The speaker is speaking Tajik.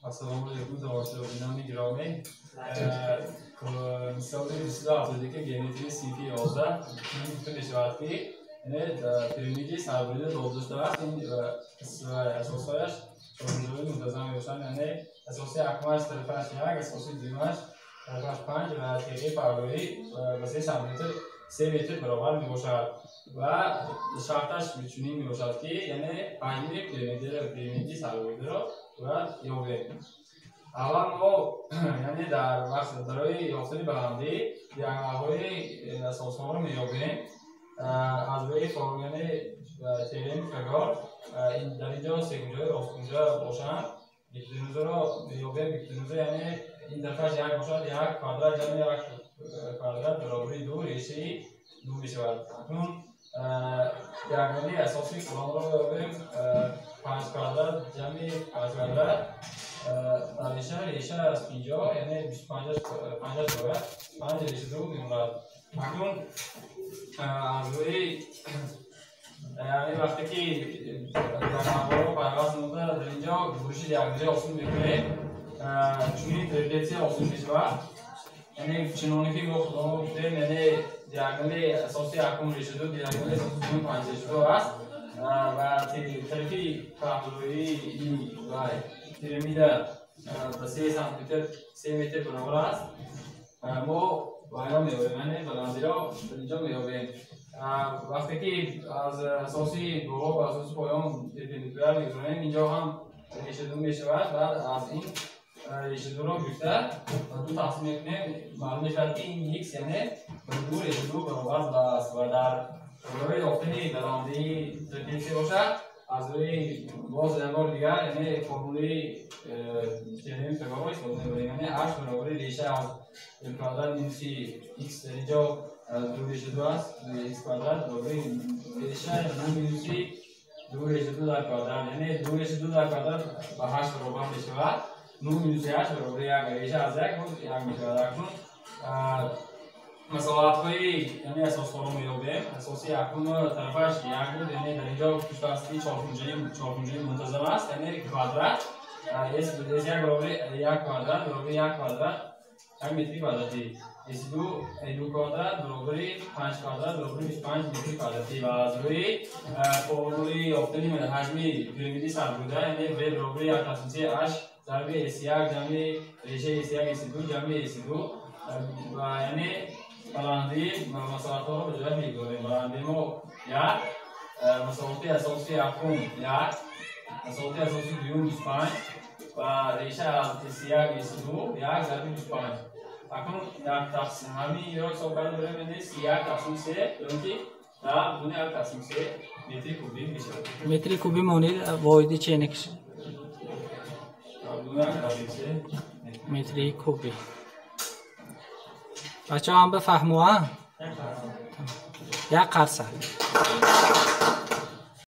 Ассалому алайкум, тамошобинони гиромӣ. Мисоли 271 геометрии синфи 11 чунин гуфта мешавад, ки яъне пирамиди сарбурида дода шудааст. Ин асосҳояш чоркунҷаҳои мунтазам мебошанд, яъне асоси якумаш тарафаш як, асоси дуюмаш тарафаш панҷ ва теғи паҳлӯӣ ба 3 сантиметр, 3 метр баробар мебошад ва шарташ чунин мебошад, ки яъне ҳаҷми пирамиди сарбуридаро бояд ёбем. Аввал мо, яъне дар вақт барои ёфтани баландӣ диагоналҳои асосҳоро меёбем аз рӯи форм, яъне теореми Пифагор. Дар инҷо секунҷаҳои росткунҷа бошанд, гипотенузаро меёбем. Гипотенуза, яъне ин тарафаш як бошад, як квадрат ҷамъи як квадрат баробари ду решаи ду мешавад. Акнун диагонали асоси калонро ёбем: панҷ квадрат ҷамъи панҷ квадрат дар реша аз 50, яъне 25-аш, панҷаш бояд панҷ реша ду мемонад. Акнун аз рӯи, яъне вақте ки диагоналҳоро пайваст намуда, дар инҷо буриши диагоналӣ ҳосил мекунем, чунин трапеция ҳосил мешавад. Яъне чуноне ки мо худомо гуфтем, яъне диагонали асоси якум реша ду, диагонали асоси дуюм панҷ реша ду аст ва тарафи паҳлӯии ин пирамида ба 3 сантиметр, 3 метр баробар аст. Мо вайро меёбем, яъне баландиро дар инҷо меёбем. Вақте ки аз асоси боло ба асоси поён перпендикуляр мегузорем, инҷо ҳам реша ду мешавад. Баъд аз ин реша дуро гирифта ба ду тақсим мекунем, маълум мешавад, ки ин х, яъне ба ду реша ду баробар аст. Ва дар барои ёфтани баландии трапеция бошад, аз рӯи боз як бори дигар, яъне формулаи теореми Пифагорро истифода мебарем, яъне h баробари реша аз l квадрат минуси x, дар инҷо ду реша ду аст, x квадрат баробари реша ду минуси ду реша ду дар квадрат, яъне ду реша ду дар квадрат ба ҳашт баробар мешавад. Ну минуси ҳашт баробари як, реша аз як боз як мешавад. Акнун масоҳатҳои, яъне асосҳоро меёбем. Асоси якум тарафаш як буд, яъне дар инҷо пуштаасти чоркунҷаи мунтазам аст, яъне квадрат с як баробари як квадрат баробари як квадрат, 1 метри квадратӣ, с ду, ду квадрат баробари панҷ квадрат баробари 25 метри квадратӣ. Ва аз рӯи формулаи ёфтани ҳаҷми пирамиди сарбурида, яъне в баробари як тақсим се h зарби с як ҷамъи решаи с як с ду ҷамъи с ду ва яъне баландии масоҳатҳоро ба ҷоя мегузорем. Баландии мо як, масоҳати асоси якум як, масоҳати асоси дуюм 25 ва реша аз с як с ду як зарби 25. Акнун як тақсим ҳамин ро ҳисоб карда дорем, яъне 31 тақсим се ё ки 10,1 тақсим се метри кубӣ мешавад. Метри кубӣ монед, воҳиди ченекш? 10,1 тақсим се. Метри кубӣ. Бачаҳо, ҳам бифаҳму, а? Як қарса.